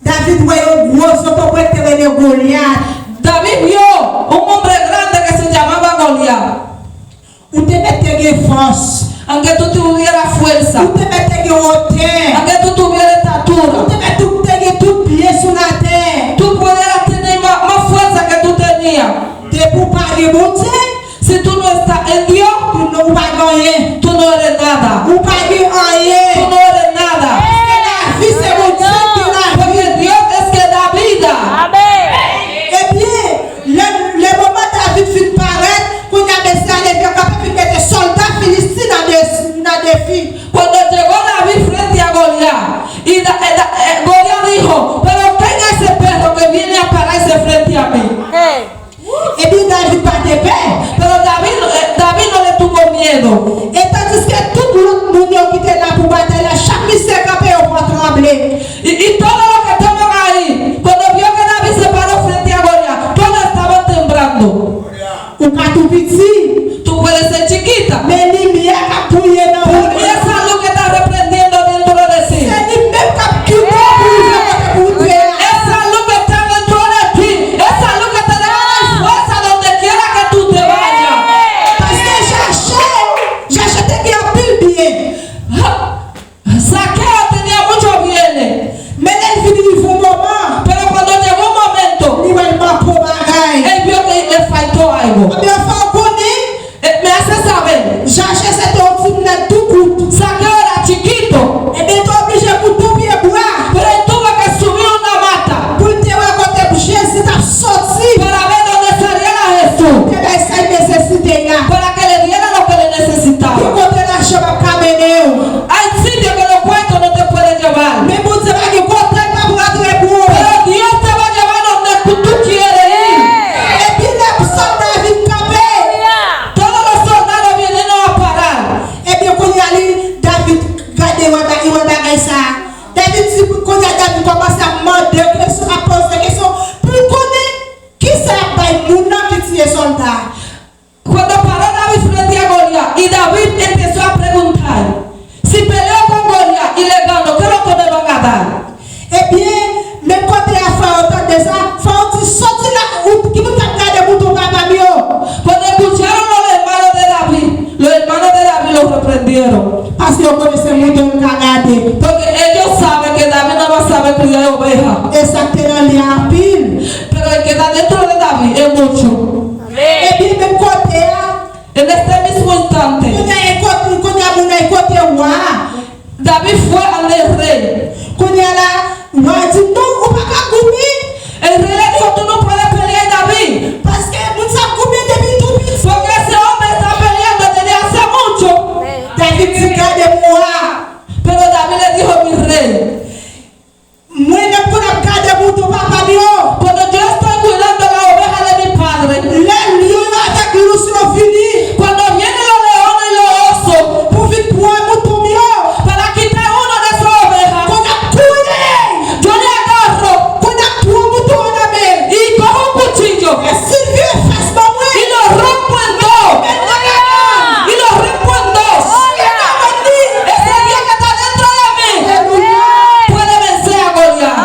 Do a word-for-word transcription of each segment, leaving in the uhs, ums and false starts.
David wè yon gwo zotobre ki te rele Golyat. David vio un hombre grande que se llamaba Goliat. Ou te mèt te gen fòs. Aunque tú tuvieras fuerza. Ou te mèt te gen wotè. Aunque tú tuvieras estatura. Ou te mèt te gen tout byen sou latè. Tú pudieras tener más, más fuerza que tú tenías. Depi w pa gen Bondye, si tú no estás en Dios, ou pa gen anyen. Tú no eres nada. Ou pa gen anyen. Tú no eres nada. Paske lavi se Bondye ki gen lavi. Porque Dios es que da vida. Amén. Ebyen, lè, lè moman David fin parèt, kounye a Mesye a leve kanpe vin mete sòlda Filistin nan de-, nan defi. Cuando llegó David frente a Goliat, y Da- eh, Da- eh, Goliat dijo, pero ¿quién es ese perro que viene a pararse frente a mí? Epi David pa te pè. Pero David, eh, David no le tuvo miedo. E tandiske tout lòt moun yo ki te la pou batay la, chak misye kanpe yo pran tranble. Y, y todo lo que estaban ahí, cuando vio que David se paró frente a Goliat, todos estaban temblando. Ou ka tou piti. Tú puedes ser chiquita. Men limyè k ap bwiye nan ou. Porque esa luz que está reprendiendo dentro de ti. Se li menm k ap kite w pou rive kote pou w te a. Esa luz que está dentro de ti. Esa luz que te va a dar fuerza donde quiera que tú te vayas. Paske Zache, Zache te gen anpil byen. Zaqueo tenía muchos bienes. Men lè l vin rive yon moman, Pero cuando llegó un momento, li wè l manke yon bagay. Él vio que le faltó algo. Ebyen, fò w konnen, Eh, me hace saber. Zache se te yon timoun nèt tou kout. Zaqueo era chiquito. Ebyen, te oblije moute yon pye bwa. Pero él tuvo que subir una mata. Pou l te wè kote Jezi t ap soti. Para ver dónde salía Jesús. Te bay sa l nesesite a. Para que le diera lo que le necesitaba. Gen kote lajan p ap ka mennen w. Hay sitio que los cuartos no te pueden llevar. Men Bondye pa gen kote l p ap rantre pou ou. Pero Dios te va a llevar donde tú quieres ir. Epi lè sòlda vin kanpe. Todos los soldados vinieron a parar. Ebyen, kounye a li, David gade wè ba- wè bagay sa a. David di, kounye a David kòmanse ap mande kesyon, ap poze kesyon pou l konnen kisa y ap bay moun nan ki tiye sòlda a. Cuando paró David frente a Goliat, y David empezó a preguntar, si peleo con Goliat y le gano, ¿qué es lo que me van a dar? Ebyen, menm kote a Faraon tande sa, Faraon di, soti la, ou, ki moun k ap gade mouton papa m yo? Cuando escucharon los hermanos de David, los hermanos de David los reprendieron. Paske yo konnen se mouton yo ka gade. Porque ellos saben que David nada más sabe criar ovejas. E sa k te nan li a anpil. Pero el que está dentro de David es mucho. Amén. Epi menm kote a, En este mismo instante, kounye a e kote, kounye a moun nan e kote wa a. David fue al rey. Kounye a la, wa a di, non, ou pa ka goumen. El rey le dijo, tú no puedes pelear, David. Paske moun sa ap goumen depi l tou piti. Porque ese hombre está peleando desde hace mucho. David di, gade m wa a. Pero David le dijo, mi rey, Mwen menm konn ap gade mouton papa m yo. Cuando yo estoy cuidando la oveja de mi padre. Lè lyon yo avèk lous yo vini. Cuando vienen los leones y los osos. Pou vin pran mouton m yo. Para quitar uno de esas ovejas. Konn ap touye. Yo le agarro. Konn ap pran mouton an nan men. Y cojo un cuchillo. E si l vire fas ban mwen. Y lo rompo en dos. Men nan kaka. Y lo rompo en dos. Ese Dios que está dentro de mí puede vencer a Goliat.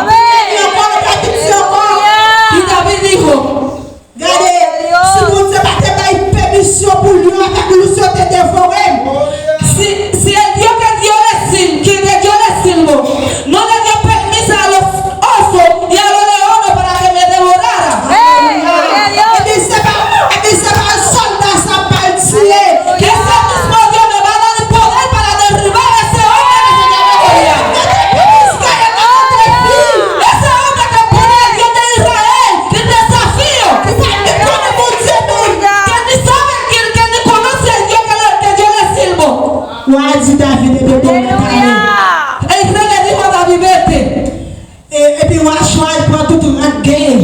Y David dijo, gade, si Bondye pa te bay pèmisyon pou lyon avèk lous yo te devore m. Si, si el Dios que yo le sir- que, que yo le sirvo no le dio permiso a los osos y a los leones para que me devoraran. Ebyen, se pa, ebyen, se pa sòlda sa pral tiye. Ese mismo Dios me va a dar el poder para derribar a ese hombre que se llama Goliat. Ese hombre que pone el Dios de Israel, el desafío. Que ni sabe que, que ni conoce el Dios que, le- que yo le sirvo. Wa a di David, ebyen, bon, mwen pale. El rey le dijo a David, vete. E, epi wa a chwazi pran tout rad genyen.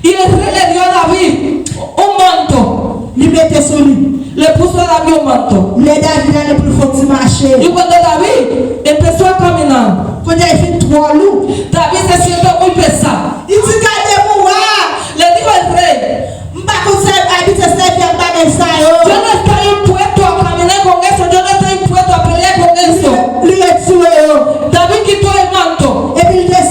Y el rey le dio a David un manto. Li mete sou li. Le puso a David un manto. Lè David ale pou l fè yon ti mache. Y cuando David empezó a caminar, Kounye a li fin twò lou. David se siente muy pesado. Li di, gade m wa a. Le dijo el rey, M pa konn sèvi, abitye sèvi ak bagay sa yo. Yo no estoy impuesto a caminar con eso, yo no estoy impuesto a pelear con eso. Li retire yo. David quitó el manto. Epi li te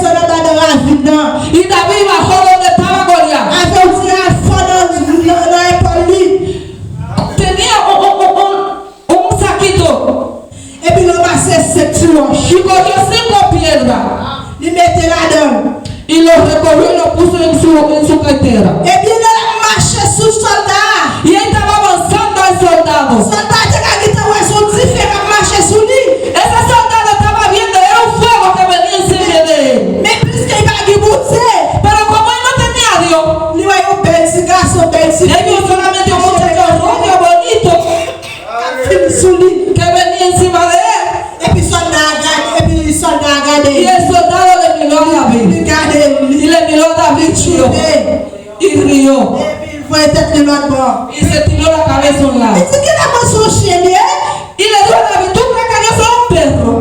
Recorrió y lo puso en su, en su cartera. Ebyen, lè l ap mache sou sòlda a, Y estaba avanzando el soldado. Sòlda a te ka gentan wè se yon dife k ap mache sou li. Ese soldado estaba viendo, era un fuego que venía encima de él. Men piske li pa gen Bondye, Pero como él no tenía a Dios, li wè yon bèl ti gason, bèl ti fi. Ellos solamente un muchacho rubio bonito k ap vin sou li. Que venía encima de él. Epi sòlda a gade, epi sòlda a gade. Y el soldado le miró a David. Li gade li. Y le miró a David y rió. Y rió. Epi l voye tèt li lòt bò. Y se tiró la cabeza a un lado. Li di, "Kilè mwen se yon chen m ye?" Y le dijo a David, "Tú crees que yo soy un perro?"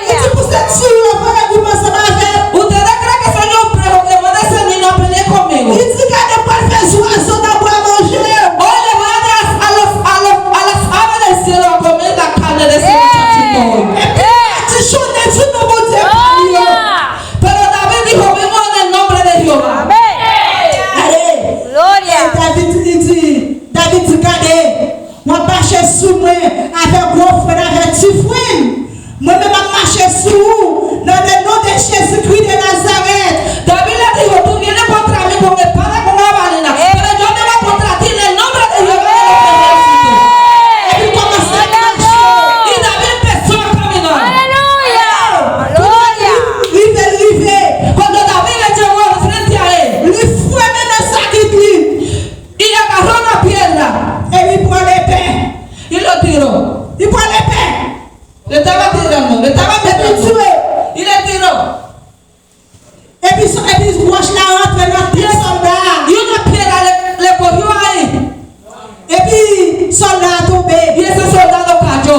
Li di, "Pou se ti ou yo voye goumen ansanm avè m?" "¿Ustedes creen que soy yo un perro que van a descender a pelear conmigo?" Li di, "Gade, m pral fè zwazo nan bwa manje yo." "Hoy le voy a dar a los, a los, a las aves del cielo a comer la carne de ese muchachito hoy." Epi l di, "Jodi, non, Bondye pa m yo." Pero David dijo, "Vengo en el nombre de Jehová." Gade. Gloria. David li di, David di, "Gade, w ap mache sou mwen avèk gwo frè n, avèk ti frè n. Mwen menm m ap mache sou ou nan le non de Jezikri de Nazarèt." David le dijo, "Tú vienes contra mí con espada, con jabalina, pero yo vengo contra ti en el nombre de Jehová de los ejércitos." Epi l kòmanse mache. Y David empezó a caminar. Aleluya. Gloria. Rive, rive. Cuando David le llegó frente a él, li fwete nan sakit li. Y agarró una piedra. E li pran lepè. Y lo tiró. Li pran lepè. Le estaba tirando, le estaba metiendo. Y le tiró. Epi, epi wòch la rantre nan tèt sòlda a. Y una piedra le, le cogió ahí. Epi sòlda a tonbe. Y ese soldado cayó.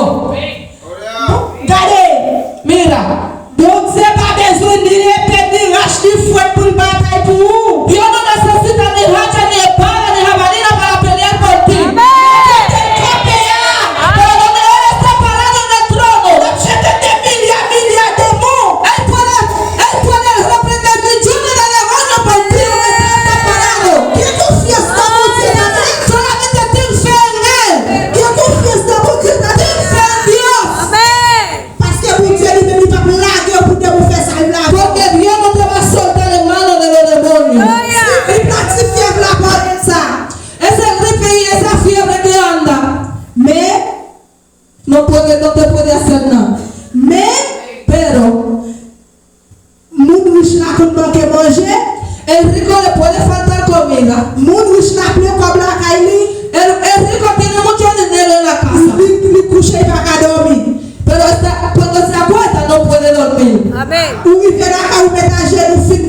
Bon, gade. Mira. Bondye pa bezwen ni lepè, ni rach, ni fwèt pou l batay pou ou. Dios no necesita ni hacha, ni espada, ni jabalina para pelear por ti. Amén. Kote l kanpe a, pero donde él está parado en el trono, l ap jete de milya, milya demon. Él puede, él puede reprender millones de demonios por ti donde él está parado. Gen konfyans nan Bondye, tande. Solamente ten fe en él. Gen konfyans nan Bondye, tande. Ten fe en Dios. Amén. Paske Bondye li menm li p ap lage w pou demen w fè sa l lage w. Porque Dios no te va a soltar en mano de los demonios. Li pa di fyèv la pa fè sa. Esa gripe y esa fiebre que anda. Men, no puede, no te puede hacer nada. Men, pero, moun rich la konn manke manje. El rico le puede faltar comida. Moun rich la plen kòb lakay li. El, el rico tiene mucho dinero en la casa. Li, li kouche, li pa ka dòmi. Pero está, cuando se acuesta no puede dormir. Amén. Ou rive lakay ou met ajenou fin